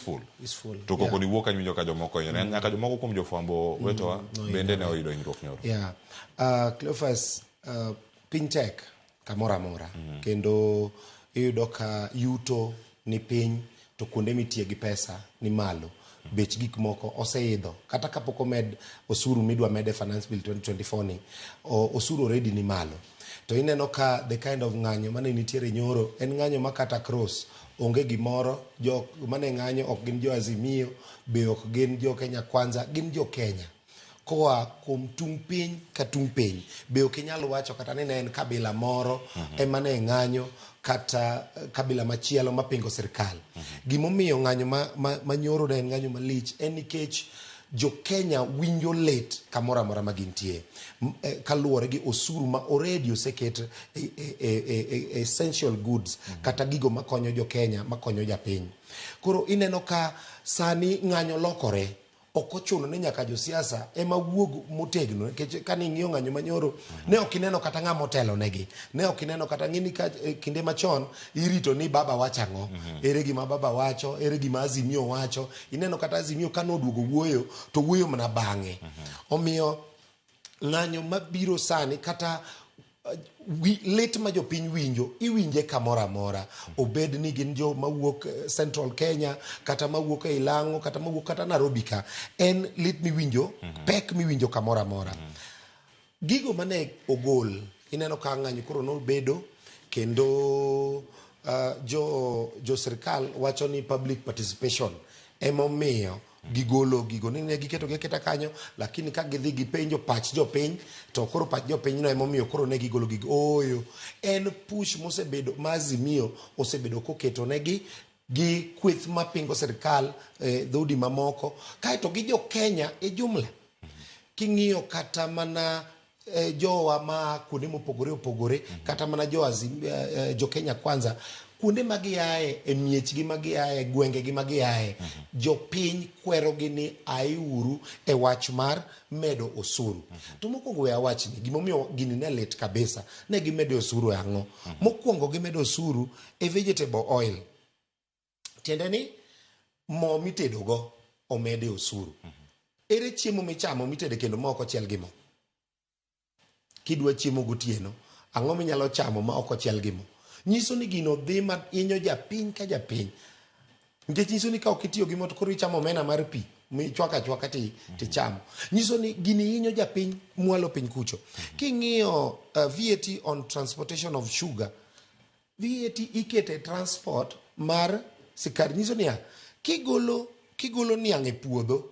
Full. Peaceful. To koko ni wuok kanyo winjo ka jomoko hinyore. Nyaka jomoko kuom jofwambo wetewa bende ne oyudo hinyruok nyoro. Yeah. Cleophas, piny tek kamoro amora kendo iyudo ka yuto ni piny to kuonde mitiye gi pesa ni malo. Bech gik moko oseidho kata kapok omed osuru midwa med e Finance Bill 2024 ni osuru already ni malo. To ineno ka the kind of ng'anyo mane nitiere nyoro en ng'anyo ma kata cross onge gimoro. Jo mane ng'anyo ok gin jo Azimio, be ok gin jo Kenya Kwanza, gin jo Kenya koa kuom tung' piny ka tung' piny. Be ok inyal wacho kata ni ne en kabila moro ema ne ng'anyo kata kabila machielo mapingo sirkal. Gimomiyo ng'anyo ma nyoro ne en ng'anyo malich en nikech jo Kenya winjo lit kamoro amora ma gintie kaluwore gi osuru ma already oseket e essential goods kata gigo makonyo jo Kenya, makonyo japiny. Koro ineno ka sani ng'anyo lokore. Ok ochuno ni nyaka josiasa ema wuog motegno, nikech kane ing'iyo ng'anyo manyoro ne ok ineno kata ng'ama otelo negi, ne ok ineno kata ng'ini ka kinde machon irito ni baba wacho ang'o, ere gima baba wacho, ere gima Azimio wacho. Ineno kata Azimio kane oduogo wuoyo to wuoyo mana bang'e. Omiyo ng'anyo mabiro sani kata lit ma jopiny winjo iwinje kamoro amora, obed ni gin jo mawuok Central Kenya kata mawuok e Ilang'o kata mawuok kata Nairobi ka, en lit miwinjo, pek miwinjo kamoro amora. Gigo mane ogol ineno ka ng'anyo koro nobedo kendo jo sirkal wacho ni public participation emomiyo gigolo gigo, ni ne giketo gi aketa kanyo, lakini ka gidhi gipenjo pach jopiny to koro pach jopiny no emomiyo koro ne gigolo gigo. Ooyo, en push mosebedo ma Azimio osebedo koketo negi gi kweth mapingo sirkal, dhoudi mamoko kaeto gi jo Kenya e jumla. King'iyo kata mana jowa ma kuonde mopogore opogore, kata mana jo Kenya Kwanza kuonde ma giaye, e miechgi ma giaye, gwengegi ma giaye, jopiny kwerogi ni aiuru e wach mar medo osuru. To mokwongo we awachni gimomiyo gini ne lit kabisa. Ne gimedo osuru e ang'o? Mokwongo gimedo osuru e vegetable oil, tiende ni mo mitedogo omede osuru. Ere chiemo michamo mitede kendo ma ok ochiel gi mo? Kidwa chiemo gotieno, ang'o minyalo chamo ma ok ochiel gi mo? Nyiso ni gino dhi ma hinyo japiny ka japiny, nikech nyiso ni ka ok itiyo gi mo to koro ichamo omena mar pi michwako achwaka tichamo. Nyiso ni gini hinyo japiny mwalo piny kucho. King'iyo VAT on transportation of sugar, VAT ikete transport mar sikari, nyiso niya, kigolo niang' e puodho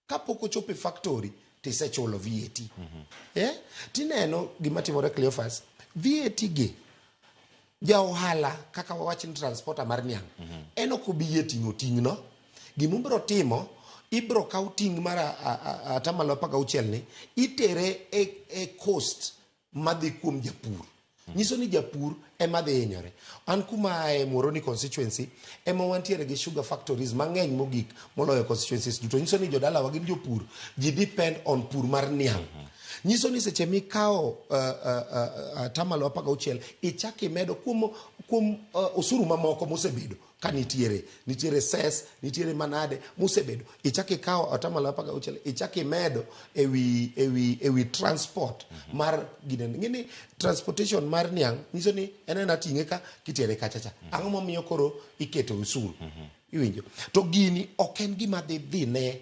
kapok ochopo e factory tisechulo VAT. Tineno gima timore, Cleophas, VAT gi ja ohala kaka wawach ni transporter mar niang' en ok obi yie ting'o ting'no. Gima timo, ibro kaw ting' mar 16% ni itere e cost madhi kuom japur. Nyiso ni japur ema dhi hinyore. An kuma ae, Muhoroni constituency, ema wantiere gi sugar factories mang'eny mogik moloyo constituencies duto. Nyiso ni jodalawa gin jopur, ji depend on pur mar niang'. Nyiso ni seche mikawo 16% ichak imedo kuom osuru mamoko mosebedo ka nitiere, nitiere cess, nitiere manade mosebedo, ichak ikawo 16% ichak imedo ewi transport mar gine. Ng'eni transportation mar niang' nyiso ni en ena ting'e ka kitere kacha cha. Ang'o momiyo koro iketo osuru? Iwinjo? To gini ok en gima dhi ne